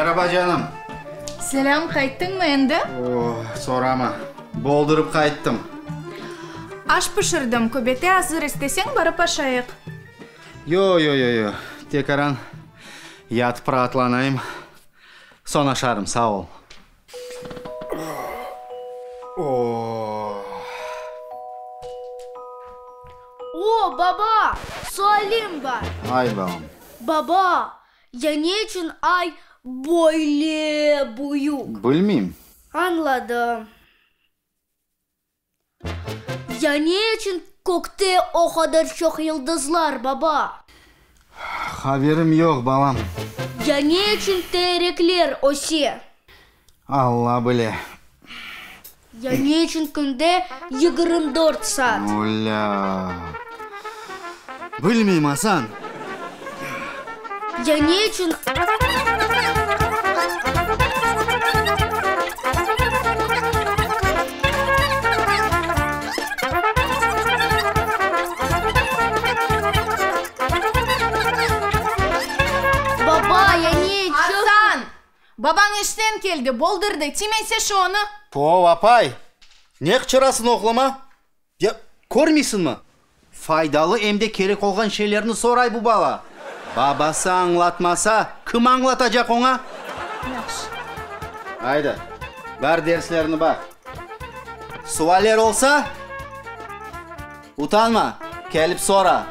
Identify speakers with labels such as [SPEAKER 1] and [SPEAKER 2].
[SPEAKER 1] Meraba, canım!
[SPEAKER 2] Selâm, qayttıñmı endi?
[SPEAKER 1] Oh, sorama, boldurıp qayttım.
[SPEAKER 2] Aş pişirdim, köbete azır, isteseñ barıp aşayıq.
[SPEAKER 1] Yo, yo, yo, yo, tekaran yatıp raatlanayım, soñ aşarım, sağ ol.
[SPEAKER 3] O, baba, sualim bar.
[SPEAKER 1] Ay, balam.
[SPEAKER 3] Baba, ya ne içün ay böyle büyük?
[SPEAKER 1] Bilmeyim.
[SPEAKER 3] Añladım. Ya ne içün kökte o qadar çoq yıldızlar, baba?
[SPEAKER 1] Haberim yoq, balam.
[SPEAKER 3] Ya ne içün terekler öse?
[SPEAKER 1] Alla bile.
[SPEAKER 3] Ya ne içün künde 24 saat?
[SPEAKER 1] Olâ! Bilmeyim, Asan.
[SPEAKER 3] Ya ne içün. Baba, ya ne içün.
[SPEAKER 2] Asan! Babañ işten keldi, boldurdı, tiymese şu onı!
[SPEAKER 1] Tov, apay, ne qıçırasıñ oğluma? Ya, körmeysiñmi? Faydalı em de kerek olğan şeylerni soray bu bala. Babası añlatmasa, kim añlatacaq oña?
[SPEAKER 2] Yahşı.
[SPEAKER 1] Ayda, bar derslerini baq. Sualler olsa, utanma, kelip sora.